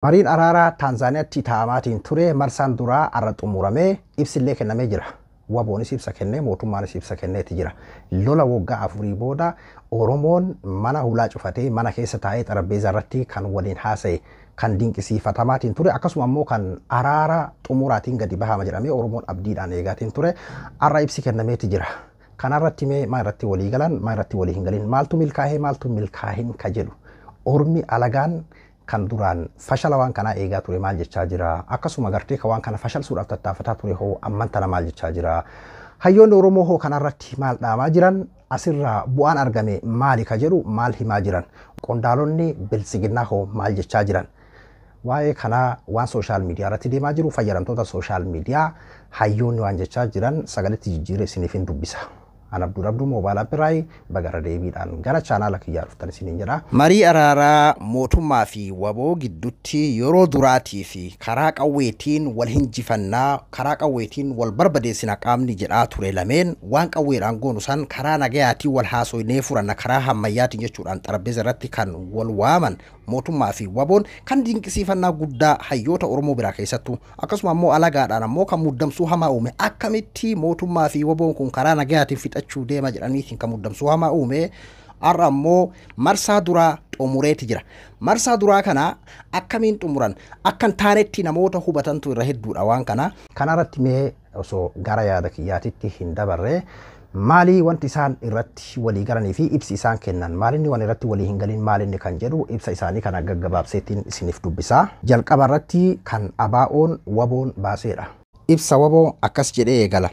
Mariin araaraa Taanzaaniyaatti taa'amaatiin ture marsaan duraa har'a xumuramee ibsillee kennamee jira. Waboonis ibsa kennee, mootummaanis ibsa kenneeti jira. Lola waggaa 4 booda Oromoon mana hulaa cufatee mana keessa taa'ee xarapheezaa irratti kan waliin haasa'e, kan dinqisiifatamaatiin ture, akkasuma immoo kan araara xumuraatiin gadi bahama jedhamee Oromoon abdiidhaan eegaatiin ture har'a ibsi kennameeti jira. Kanarratti mee maa irratti walii galan, maa irratti walii hin galin, maaltu milkaa'ee, maaltu milkaahin ka jedhu, ormi alagaan kan duraan fashala waan kanaa eegaa ture maal jechaa jira? Akkasuma gartee ka waan kana fashalsuudhaaf tattaafataa ture hoo amman tana maal jechaa jira? Hayyoonni Oromoo hoo kanarratti maal dhaamaa jiran? Asirraa bu'aan argame maali ka jedhu maal himaa jiran? Qondaalonni biltsiginnaa hoo maal jechaa jiran? Waa'ee kanaa waan social media irratti deemaa jiru, fayyadamtoota social media, hayyoonni waan jechaa jiran sagaletti jijjiiree isiniif hin dubbisa. An Abduu Abduu Moobaayil Appiraayi, bagara deebiidhaan gara chaanaala kiyyaa dhuftan isiniin jedha. Marii araaraa mootummaa fi waboo gidduutti yeroo duraatii fi karaa qawweetiin wal hinjifannaa, karaa qawweetiin wal barbadeessina qaamni jedhaa ture lameen, waan qawweedhaan goonu san karaa nagayaatiin wal haasoynee furanna, karaa hammayyaatiin jechuudhaan xarapheeza irratti kan wal waaman mootummaa fi waboon, kan dinqisiifannaa guddaa hayyoota Oromoo biraa keessattuu, akkasuma ammoo alagaadhaan ammoo kan muddamsuu hamaa uume, akkamitti mootummaa fi waboon kun karaa nagayaatiin fixachuu deema jedhaniitiin kan muddamsuu hamaa uume, har'a ammoo marsaa duraa xumureeti jira. Marsaa duraa kana akkamiin xumuran? Akkan taanetti namoota hubatantu irra hedduudha waan kana. Kanarratti mee osoo gara yaada kiyyaatitti hin dabarre, maalii wanti isaan irratti walii galanii fi ibsi isaan kennan, maalinni waan irratti walii hin galin maalinni kan jedhu ibsa isaanii kana gaggabaabseetiin isiniif dubbisa. Jalqaba irratti kan ABO'n waboon baaseedha. Ibsa waboo akkas jedhee eegala.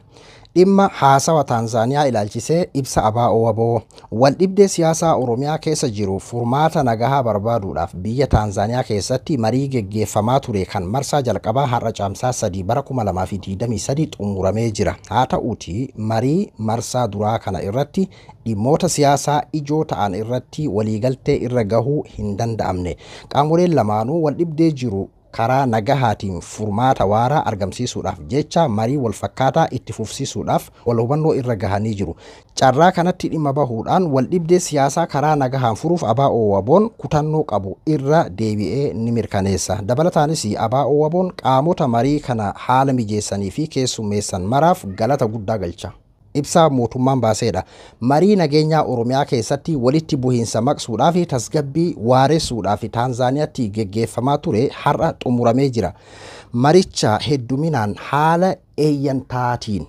Dhimma haasawa Taanzaaniyaa ilaalchisee ibsa ABO waboo. Waldhibdee siyaasaa Oromiyaa keessa jiru furmaata nagahaa barbaaduudhaaf biyya Taanzaaniyaa keessatti marii geggeeffamaa ture kan marsaa jalqabaa har'a Caamsaa 3 bara 2023 xumuramee jira. Haa ta'uutii marii marsaa duraa kana irratti dhimmoota siyaasaa ijoo ta'an irratti waliigaltee irra gahuu hin danda'amne. Qaamoleen lamaanuu waldhibdee jiru karaa nagahaatiin furmaata waaraa argamsiisuudhaaf jecha marii walfakkaataa itti fufsiisuudhaaf wal hubannoo irra gahanii jiru. Carraa kanatti dhimma bahuudhaan waldhibdee siyaasaa karaa nagahaan furuuf ABO waboon kutannoo qabu irra deebi'ee ni mirkaneessa. Dabalataanis ABO waboon qaamota marii kana haala mijeessanii fi keessummeessan maraaf galata guddaa galcha. Ibsa mootummaan baaseedha. Marii nageenyaa Oromiyaa keessatti walitti buhiinsa maqsuudhaa fi tasgabbii waaressuudhaa fi Taanzaaniyaatti geggeeffamaa ture har'a xumuramee jira. Maricha hedduminaan haala eeyyantaatiin,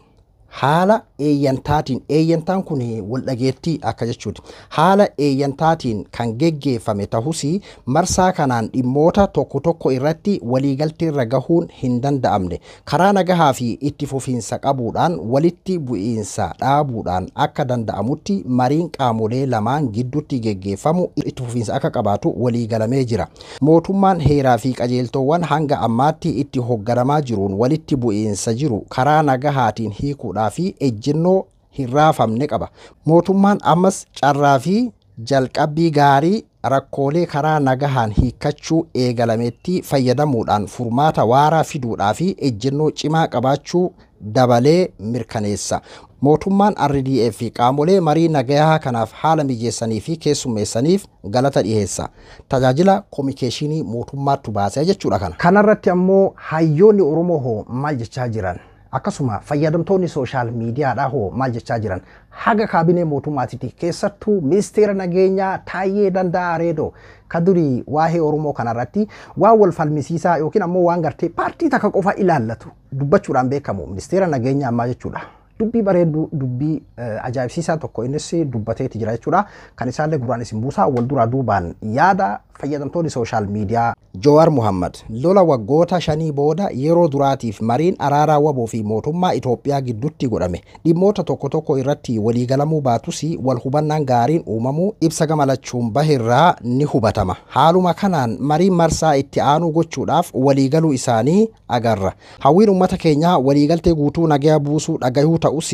eeyyantaan kun wal dhageettii akka jechuuti. Haala eeyyantaatiin kan geggeeffame ta'us marsaa kanaan dhimmoota tokko tokko irratti waliigaltee irra gahuun hin danda'amne. Karaa nagahaa fi itti fufiinsa qabuudhaan walitti bu'iinsa dhaabuudhaan akka danda'amutti mariin qaamolee lamaan gidduutti geggeeffamu itti fufiinsa akka qabaatu waliigalamee jira. Mootummaan heeraa fi qajeeltowwan hanga ammaatti itti hogganamaa jiruun walitti bu'iinsa jiru karaa nagahaatiin hiikuudhaa fi ejjennoo hin raafamne qaba. Mootummaan ammas carraa fi jalqabbii gaarii rakkoolee karaa nagahaan hiikkachuu eegalametti fayyadamuudhaan furmaata waaraa fiduudhaa fi ejjennoo cimaa qabaachuu dabalee mirkaneessa. Mootummaan RDF fi qaamolee marii nagayaa kanaaf haala mijeessanii fi keessummeessaniif galata dhiheessa. Tajaajila kominikeeshinii mootummaattu baasee jechuudha kana. Kanarratti ammoo hayyoonni Oromoo hoo maal jechaa jiran? Akkasuma fayyadamtoonni social mediadhaa hoo maal jechaa jiran? Haga kaabinee mootummaatitti, keessattuu ministeera nageenyaa Taayyee Danda'aa Reedoo, ka durii waa'ee Oromoo kanarratti waan wal falmisiisaa yookiin ammoo waan gartee paartii takka qofa ilaallatu dubbachuudhaan beekamu, ministeera nageenyaa ammaa jechuudha. Dubbii bareedduu, dubbii ajaa'ibsiisaa tokko innis dubbateeti jira jechuudha. Kan isaallee gurraan isin buusaa, wal duraa duubaan yaada fayyadamtoonni social media. Jawaar Muhammad: lola waggoota 5 booda yeroo duraatiif mariin araaraa waboo fi mootummaa Itoophiyaa gidduutti godhame dhimmoota tokko tokko irratti waliigalamuu baatus wal hubannaan gaariin uumamuu ibsa gamalachuun bahirraa ni hubatama. Haaluma kanaan mariin marsaa itti aanuu gochuudhaaf waliigaluu isaanii agarra. Hawwiin uummata keenyaa waliigaltee guutuu nagaya buusuu dhagahuu ta'us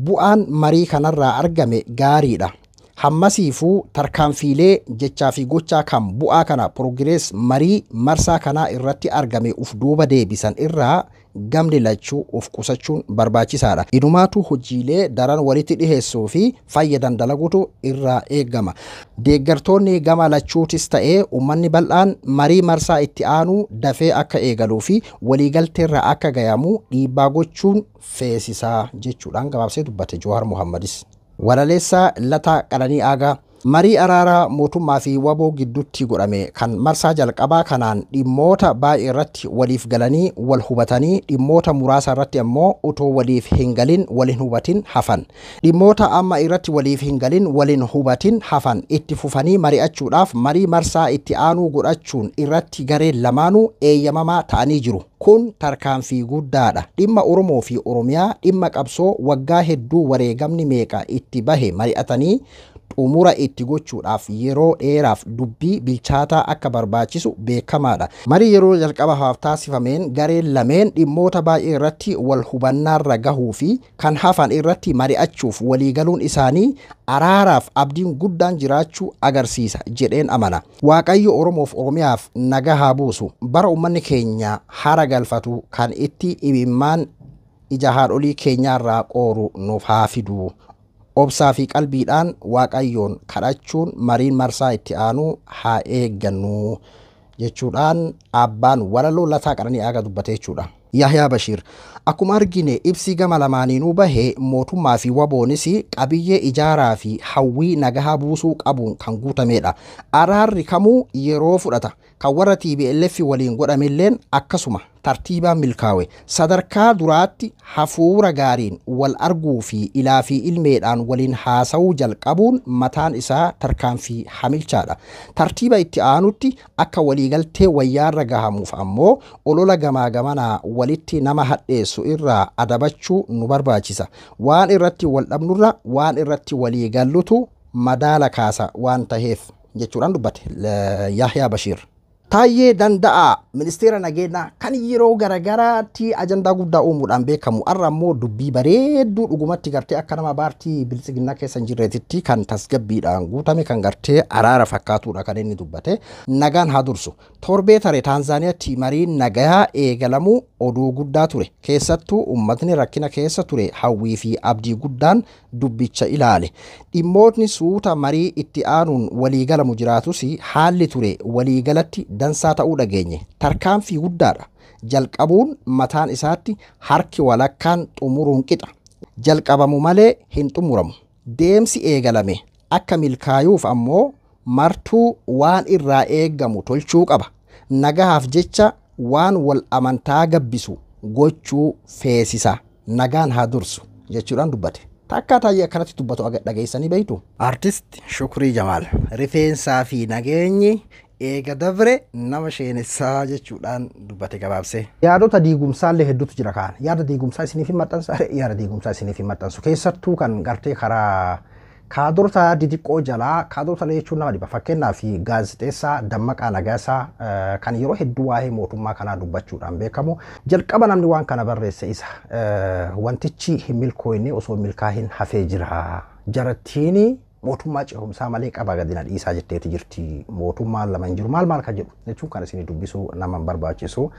bu'aan marii kanarraa argame gaariidha. Hammasiifuu tarkaanfiilee jechaa fi gochaa kan bu'aa kana progress marii marsaa kanaa irratti argame uf duuba deebisan irraa gamni lachuu of qusachuun barbaachisaadha. Inumaatu hojiilee daran walitti dhiheessuu fi fayyadan dalaguutu irraa eegama. Deeggartoonni gama lachuutis ta'ee uummanni bal'aan marii marsaa itti aanu dafee akka eegaluu fi waliigalteerra akka gayamu dhiibbaa gochuun feesisaa jechuudhaan gabaabsee dubbate Jowaar Mohammadis. Walaleessaa Lataa Qananii Aagaa. Marii araaraa mootummaa fi waboo gidduutti godhame kan marsaa jalqabaa kanaan dhimmoota baay'ee irratti waliif galanii wal hubatanii dhimmoota muraasa irratti ammoo utoo waliif hin galin wal hin hubatin hafan. Dhimmoota amma irratti waliif hin galin wal hin hubatin hafan itti fufanii mari'achuudhaaf marii marsaa itti aanuu godhachuun irratti gareen lamaanuu eeyyamamaa ta'anii jiru. Kun tarkaanfii guddaadha. Dhimma Oromoo fi Oromiyaa dhimma qabsoo waggaa hedduu wareegamni meeqa itti bahe mari'atanii xumura itti gochuudhaaf yeroo dheeraaf dubbii bilchaataa akka barbaachisu beekamaadha. Marii yeroo jalqabaaf taasifameen gareen lameen dhimmoota baay'ee irratti wal hubannaarra gahuu fi kan hafan irratti mari'achuuf waliigaluun isaanii araaraaf abdiin guddaan jiraachuu agarsiisa jedheen amana. Waaqayyo Oromoof Oromiyaaf nagaa haa buusu. Bara uummanni keenya hara galfatu kan itti imimmaan ija haadholii keenyaarraa qooru nuuf haa fidu. Obsaa fi qalbiidhaan Waaqayyoon kadhachuun mariin marsaa itti aanu haa eeggannu jechuudhaan abbaan walaloo Lataa Qananii Aagaa dubbate jechuudha. Yahyaa Bashiir. Akkuma argine ibsi gama lamaaniinuu bahe mootummaa fi waboonis qabiyyee ijaaraa fi hawwii nagahaa buusuu qabuun kan guutamedha. Araarri kamuu yeroo fudhata. Kan warra TPLF waliin godhamelleen akkasuma tartiibaan milkaawe. Sadarkaa duraatti hafuura gaariin wal arguu fi ilaa fi ilmeedhaan waliin haasawuu jalqabuun mataan isaa tarkaanfii hamilchaadha. Tartiiba itti aanutti akka waliigaltee wayyaarra gahamuuf ammoo olola gamaa gamanaa walitti nama hadheessu irraa adabachuu nu barbaachisa. Waan irratti wal dhabnurra waan irratti waliigallutu madaala kaasa waan taheef jechuudhaan dubbate Yahyaa Bashiir. Taayyee Danda'aa ministeera nageenyaa kan yeroo garagaraatti ajandaa guddaa uumuudhaan beekamu har'a ammoo dubbii bareedduu dhugumatti gartee akka nama paartii biltsiginnaa keessa hin jirreetitti kan tasgabbiidhaan guutame kan gartee araara fakkaatudha kan inni dubbate. Nagaan haa dursu. Torbee tare Taanzaaniyaatti mariin nagayaa eegalamuu oduu guddaa ture. Keessattuu uummatni rakkina keessa ture hawwii fi abdii guddaan dubbicha ilaale. Dhimmootni suuta marii itti aanuun waliigalamu jiraatus haalli ture waliigalatti dansaa ta'uu dhageenye. Tarkaanfii guddaadha. Jalqabuun mataan isaatti harki walakkaan xumuruun qixa. Jalqabamu malee hin xumuramu. Deemsi eegalame akka milkaayuuf ammoo martuu waan irraa eegamu tolchuu qaba. Nagahaaf jecha waan wal amantaa gabbisu gochuu feesisa. Nagaan haa dursu jechuudhaan dubbate. Takka taayyee akkanatti dubbatu dhageessanii beektu. Artist Shukrii Jamaal rifeensaa fi nageenyi eega dabre nama sheenessaa jechuudhaan dubbate gabaabsee. Yaadota diigumsaallee hedduutu jira kaan. Yaada diigumsaa isiniif hin maxxansu, yaada diigumsaa isiniif hin maxxansu. Keessattuu kan gartee karaa kaadurota didiqqoo jalaa kaadurota jechuun nama dhiba. Fakkeenyaaf gaazexeessaa Dammaqaa Nagaasaa kan yeroo hedduu waa'ee mootummaa kanaa dubbachuudhaan beekamu. Jalqaba namni waan kana barreesse isa. Wantichi hin milkooyne osoo milkaahin hafee jira. Jarattiin mootummaa ce'umsaa malee qaba gadi na dhiisaa jetteeti jirti. Mootummaan lama hin jiru maal maal kan jedhu jechuun kan isinii dubbisuu nama hin barbaachisu.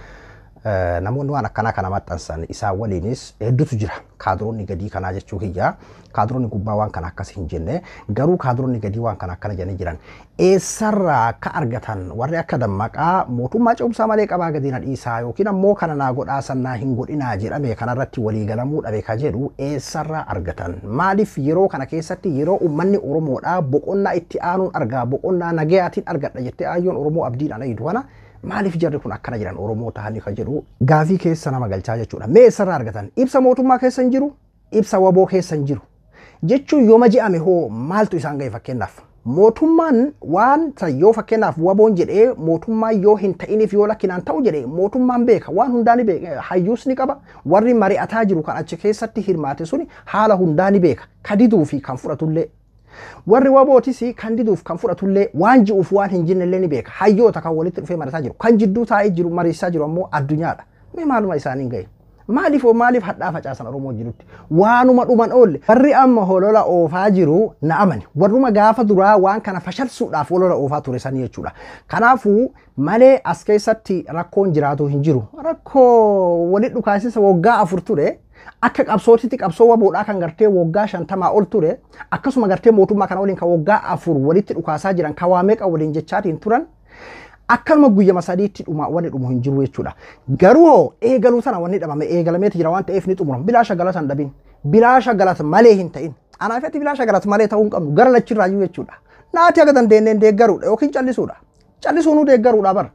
Namoonni waan akkanaa kana maxxansan isaan waliinis hedduutu jira. Kaadiroonni gadii kanaa jechuu kiyya. Kaadiroonni gubbaa waan kana akkas hin jenne garuu kaadiroonni gadii waan kana akkana jedhanii jiran. Eessarraa akka argatan warri akka Dammaqaa mootummaa ce'umsaa malee qabaa gadi na dhiisaa yookiin ammoo kana naa godhaa sannaa hin godhinaa jedhame kanarratti waliigalamuu dhabe ka jedhu eessarraa argatan. Maaliif yeroo kana keessatti yeroo uummanni Oromoodhaa boqonnaa itti aanuun argaa boqonnaa nagayaatiin argadha jettee ayyoon Oromoo abdiidhaan eegdu kana maaliif jarri kun akkana jiran Oromoo ta'anii kan jedhu gaafii keessa nama galchaa jechuudha. Mee eessarraa argatan? Ibsa mootummaa keessa hin jiru, ibsa waboo keessa hin jiru. Jechuun yooma je'ame hoo maaltu isaan ga'e fakkeenyaaf? Mootummaan waan yoo fakkeenyaaf waboon jedhee mootummaan yoo hin ta'iniif yoo lakkinaan ta'u jedhee mootummaan beeka waan hundaa ni beeka hayyuus ni qaba warri mari'ataa jiru kan achi keessatti hirmaate suni haala hundaa ni beeka ka diduu fi kan fudhatullee. Warri wabootis kan diduuf kan fudhatullee waan ji'uuf waan hin jinnellee ni beeka. Hayyoota kan walitti dhufee mari'ataa jiru. Kan jidduu taa'ee jiru mariisaa jiru ammoo addunyaadha. Mee maaluma isaaniin ga'e? Maaliif maaliif hadhaa facaasan Oromoo jirutti? Waanuma dhuman oolle. Warri amma holola oofaa jiru na amani. Warruma gaafa duraa waan kana fashalsuudhaaf holola oofaa ture sanii jechuudha. Kanaafuu malee as keessatti rakkoon jiraatu hin jiru. Rakkoo walitti dhukaasisa waggaa 4 ture. Akka qabsootitti qabsoo waboodhaa kan gartee waggaa 50 ol ture. Akkasuma gartee mootummaa kana waliin kan waggaa 4 walitti dhukaasaa jiran kan waa meeqa waliin jechaatiin turan. Akkanuma guyyama 3tti dhuma wanni dhumu hin jiru jechuudha. Garuu hoo eegaluu sana wanni dhabame eegalameeti jira waan ta'eef ni xumurama. Bilaasha galata hin dhabin. Bilaasha galata malee hin ta'in. Anaaf ati bilaasha galata malee ta'uu hin qabnu. Gara lachirraayyuu jechuudha. Naati haga dandeenyeen deeggaruudha yookiin callisuudha. Callisuu nu deeggaruudha bara.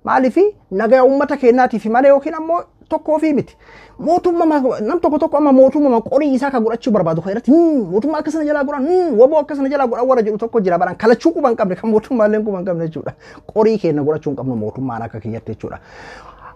Maaliif nagaa uummata keenyaatiif malee yookiin ammoo tokkoo fi miti. Mootummaa nam tokko tokko amma mootummaa qorii isaa kan godhachuu barbaadu kan irratti mootummaa akkasana jalaa godhan waboo akkasana jalaa godhan warra jedhu tokko jira baran kalachuu quban qabne kan mootummaa illee quban qabne jechuudha. Qorii keenya godhachuu hin qabnu mootummaan akka kiyyatti jechuudha.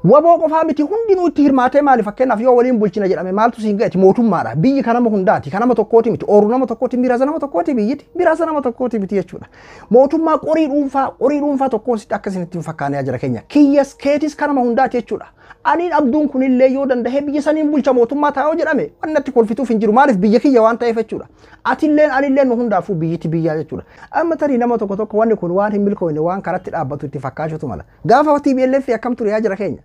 Waboo qofaa miti hundinuu itti hirmaatee maali fakkeenyaaf yoo waliin bulchina jedhame maaltu siin ga'eeti mootummaadha. Biyyi kan nama hundaati kan nama tokkooti miti ooruu nama tokkooti miraasa nama tokkooti biyyiti miraasa nama tokkooti miti jechuudha. Mootummaa qorii dhuunfaa tokkoon sitti akkasinitti hin fakkaanee jira keenya. Kiyyas keetis kan nama hundaati jechuudha. Aniin abduun kunillee yoo danda'e biyya saniin bulcha mootummaa taa'oo jedhame wannatti kolfituuf hin jiru maaliif biyya kiyya waan ta'eef jechuudha. Atilleen anilleen nu hundaafuu biyyiti biyyaa jechuudha. Amma tarii nama tokko tokko wanni kun waan hin milkoofne waan karatti dhaabbatu itti fakkaachuutu mala. Gaafa TPLF akkam ture yaa jira keenya.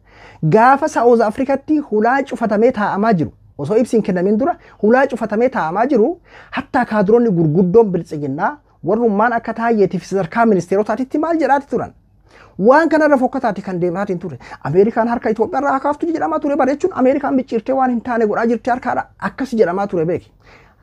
Gaafa Saawuz Afrikaatti hulaa cufatamee taa'amaa jiru. Osoo ibsiin kennamin dura hulaa cufatamee taa'amaa jiru hattaa kaadiroonni gurguddoon biltsiginnaa warrummaan akka taayyeetiif sadarkaa ministeerotaatitti maal jedhaati turan. Waan kanarra fokkataati kan deemaatiin ture. Ameerikaan harka Itoophiyaarraa hakaaftu jedhamaa ture bara jechuun Ameerikaan micciirtee waan hin taane godhaa jirti harkaadha akkas jedhamaa ture beeki.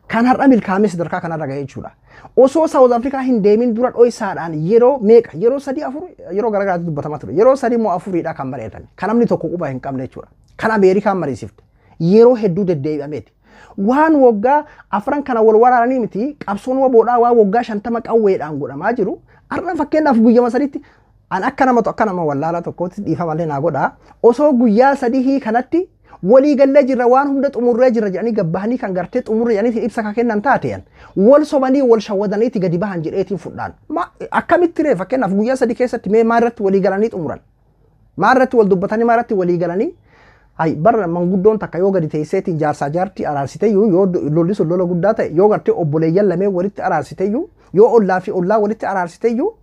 Kan har'a milkaa'ame sadarkaa kanarra ga'e jechuudha. Osoo Saawuz Afrikaa hin deemin dura dho'isaadhaan yeroo meeqa yeroo 3 4 yeroo garaagaraatti dubbatamaa ture. Yeroo 3 moo 4dha kan mari'atame. Kan namni tokko quba hin qabne jechuudha. Kan Ameerikaan mariisifte. Yeroo hedduu deddeebi'ameeti. Waan waggaa 4 kana wal waraananii miti qabsoon waboodhaa waan waggaa 50 qawweedhaan godhamaa jiru. Har'a fakkeenyaaf guyyama 3tti an akka nama wallaalaa tokkootti dhiifamallee naa godhaa. Osoo guyyaa 3 kanatti walii gallee jirra waan hunda xumurree jirra jedhanii gabbahanii kan gartee xumurree jedhanii ibsa kan kennan taateen wal sobanii wal shawwadaniiti gadi bahan jedheetiin fudhaan. Akkamitti ree fakkeenyaaf guyyaa 3 keessatti mee maalirratti walii galanii xumuran? Maalirratti wal dubbatanii maalirratti walii galanii? Hay barra manguddoon takka yoo gadi teesseetiin jaarsaa jaartii araarsiteeyyuu yoo lolli sun lola guddaa ta'e yoo gartee obboleeyyan lameen walitti araarsiteeyyuu yoo ollaa fi ollaa walitti araarsiteeyyuu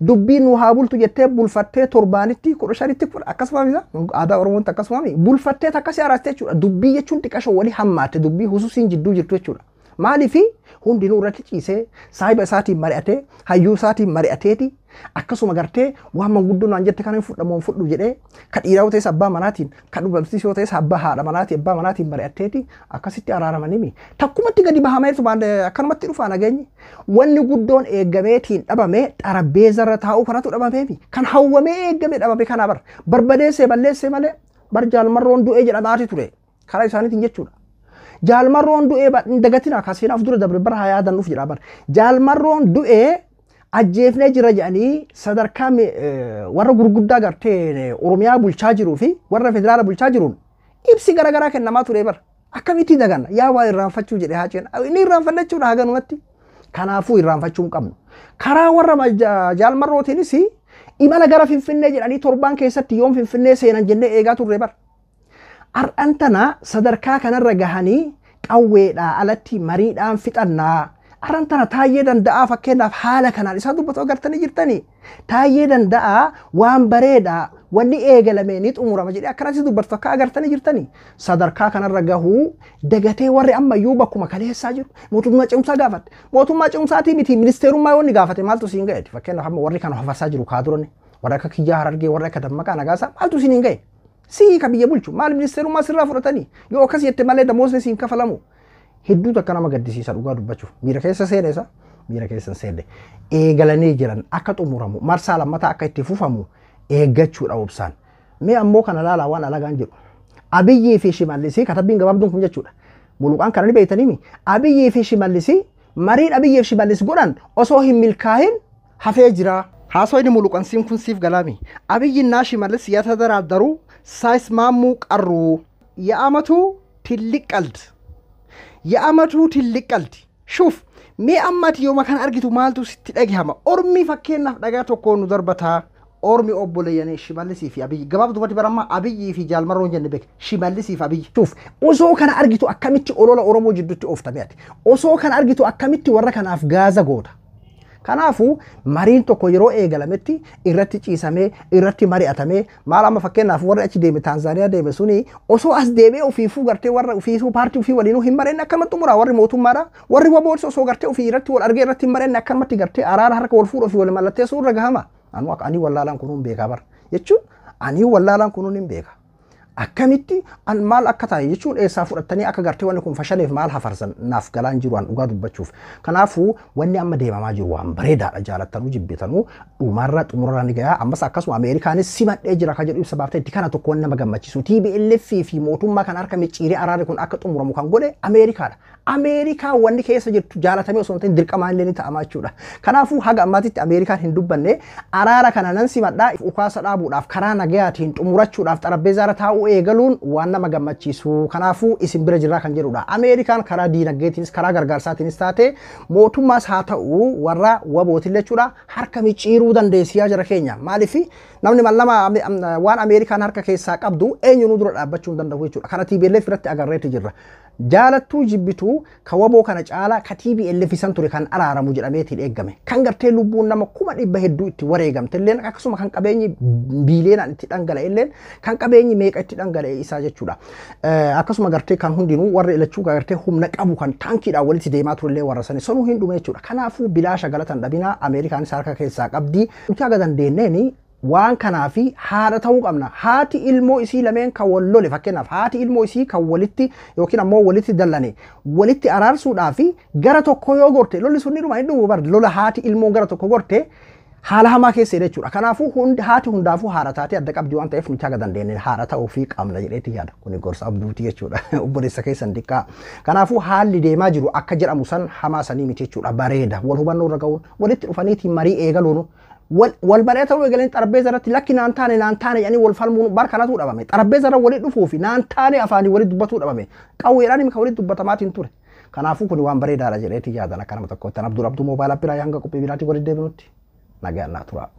dubbii nu haa bultu jettee bulfattee torbaanitti 15tti akkasuma misa aadaa Oromootti akkasuma bulfattee takkasii araarsite jechuudha. Dubbii jechuun xiqqashoo walii hammaatte dubbii hususiin jidduu jirtu jechuudha. Maaliif hundinuu irratti ciisee saahiba isaatiin mari'atee hayyuu isaatiin mari'ateeti akkasuma gartee waan manguddoon naan jette kana hin fudhamu hin fudhu jedhee kan dhiiraa yoo ta'es abbaa manaatiin kan dubartiis yoo ta'es abbaa haadha manaatiin abbaa manaatiin mari'atteeti akkasitti araaramanii takkumatti gadi bahameetu akkanumatti dhufaa nageenyi. Wanni guddoon eeggameetiin dhabame xarabbeezarra taa'uu kanatu dhabameemi kan hawwamee eeggame dhabame kana bar barbadeessee balleessee malee bar jaalmarroon du'ee jedhamaati ture karaa isaaniitiin jechuudha. Jaalmarroon du'ee dagatina kaseenaaf dura dabre bara haa yaadannuuf jedha bar. Jaalmarroon du'ee ajjeefnee jira jedhanii sadarkaa warra gurguddaa gartee Oromiyaa bulchaa jiruu fi warra federaala bulchaa jiruun ibsi garaagaraa kennamaa ture bar. Akkamitti daganna yaa waa irraanfachuu jedhe haa ceena. Inni irraanfannachuudha haganumatti. Kanaafuu irraanfachuu hin qabnu. Karaa warra jaalmarrootiinis imala gara Finfinnee jedhanii torbaan keessatti yoom Finfinnee seenan jennee eegaa turre bar. Har'an tana sadarkaa kanarra gahanii qawweedhaa alatti mariidhaan fixannaa. Har'an tana taayyee danda'aa fakkeenyaaf haala kanaan isaan dubbatu agartanii jirtanii. Taayyee danda'aa waan bareedaa wanni eegalame ni xumurama jedhee akkanatti dubbatu akka agartanii jirtanii. Sadarkaa kanarra gahuu dagatee warri ammayyuu bakkuma kaleessaa jiru mootummaa cimsaa gaafatte. Mootummaa cimsaatii miti ministeerummaa yoo inni gaafate maaltu siin ga'eeti fakkeenyaaf amma warri kana hafarsaa jiru kaaduronni warra akka Kiyyaa Harargee warra akka Dammaqaa Nagaasaa maaltu siin hin ga'e. Sii ka biyya bulchu maal ministeerummaa sirraa fudhatanii yoo akkas jette malee damoosni siin kafalamu. Hedduutu akka nama gaddisiisa dhugaa dubbachuuf miira keessa seene isa miira keessa seenne eegalanii jiran akka xumuramu marsaa lammataa akka itti fufamu eeggachuudha obsaan. Mee ammoo kana laalaa waan alagaan jedhu Abiyyii fi Shimallisii katabbiin gabaabduun kun jechuudha. Muluqaan kana ni beektaniimi Abiyyii fi Shimallisii mariin Abiyyii fi Shimallis godhan osoo hin milkaa'in hafee jira. Haasoo inni muluqansiin kun siif galaami. Abiyyinaa Shimallis የተደራደሩ ሳይስማሙ ቀሩ። የአመቱ ትልቅ ቀልድ የአመቱ ትልቅ ቀልድ ሹፍ mee ammati yooma kana argitu maaltu sitti dhagahama? Ormi fakkeenyaaf dhagaa tokkoon nu darbataa, Ormi obboleeyyanii Shimallisii fi Abiyyi gabaabdumatti barammaa Abiyyii fi Jaalmarroon jenne beek Shimallisii fi Abiyyi. Tuuf osoo kana argitu akkamitti olola Oromoo jidduutti ooftame ati? Osoo kana argitu akkamitti warra kanaaf gaaza goota? Kanaafuu mariin tokko yeroo eegalametti irratti ciisamee irratti mari'atamee maal amma fakkeenyaaf warri achi deeme Taanzaaniyaa deeme suni osoo as deemee ofiifuu gartee warra ofiifuu paartii ofii waliinuu hin marenne akkanumatti xumura warri mootummaadha. Warri waboodis osoo gartee ofii irratti wal argee irratti hin marenne akkanumatti gartee araara harka wal fuudhu ofii wal mallatteessuu irra gahama. Anuu akka ani wallaalaan kunuun beekaa bara jechuun ani wallaalaan kunuun hin beeka. Akkamitti an maal akka ta'e jechuun eessaa fudhattanii akka gartee wanni kun fashaleef maal hafarsan naaf galaan jiru an dhugaa dubbachuuf. Kanaafuu wanni amma deemamaa jiru waan bareedaadha jaalattanuu jibbitanuu dhumarra xumurarra ni gahaa ammas akkasuma Ameerikaanis simadhee jira kan jedhu ibsa baaftee itti kana tokko nama gammachiisu TPLF fi mootummaa kan harka micciiree araarri kun akka xumuramu kan godhe Ameerikaadha. Ameerikaa wanni keessa jirtu jaalatamee osoo hin ta'in dirqamaan illee ni ta'ama jechuudha. Kanaafuu haga ammaatitti Ameerikaan hin dubbanne araara kana nan simadhaa ukaasa dhaabuudhaaf karaa nagayaatiin xumurachuudhaaf xarapheezaa taa'uu eegaluun waan nama gammachiisu. Kanaafuu isin bira jirraa kan jedhudha. Ameerikaan karaa diinagdeetiinis karaa gargaarsaatiinis taate mootummaas haa ta'u warra wabootillee jechuudha harka micciiruu dandeessiyaa jira keenya. Maaliif namni mallama waan Ameerikaan harka keessaa qabdu eenyunuu dura dhaabbachuu hin danda'u jechuudha. Kana TPLF irratti agarreetu jirra. Jaalattuu jibbituu ka waboo kana caalaa ka TPLF isan ture kan araaramu jedhameetiin eegame. Kan gartee lubbuun nama 100,000 hedduu itti wareegamte illeen akkasuma kan qabeenyi biileenaan itti dhangala'e illeen kan qabeenyi meeqa itti dhangala'e isaa jechuudha. Akkasuma gartee kan hundinuu warra ilachuu gartee humna qabu kan taankiidhaan walitti deemaa turellee warra sani sanuu hin dhume jechuudha. Kanaafuu bilaasha galatan dhabinaa Ameerikaanis harka keessaa qabdi. Nuti haga dandeenyeeni waan kanaafi haadha ta'uu qabna. Haati ilmoo isii lameen kan wal lole fakkeenyaaf haati ilmoo isii kan walitti yookiin ammoo walitti dallane walitti araarsuudhaafi gara tokko yoo gorte lolli sun ni dhuma hin dhumu bar lola haati ilmoo gara tokko gorte haala hamaa keessa jechuudha. Kanaafuu hundi haati hundaafuu haadha taatee adda qabdi waan ta'eef nuti haga dandeenye haadha ta'uu fi qabna jedheeti yaada. Kuni gorsa abduuti jechuudha. Obboleessa keessan xiqqaa. Kanaafuu haalli deemaa jiru akka jedhamu san hamaa sanii miti jechuudha. Bareeda. Wal hubannoo irra ga'uun walitti dhufaniitiin marii eegaluun wal mari'atamuu eegaleen xarapheeza irratti lakki naan taane naan taane jedhanii wal falmuun bar kanatu dhabame. Xarapheeza irra walitti dhufuu fi naan taane afaanii walitti dubbatuu dhabame. Qawweedhaan hima kan walitti dubbatamaatiin ture. Kanaafuu kun waan bareedaadha jedheeti yaadan akka nama tokkotti. Abdul Abduu moobaayilaa biraa hanga qophii biraatii walitti deebinutti nagaan naa turaa.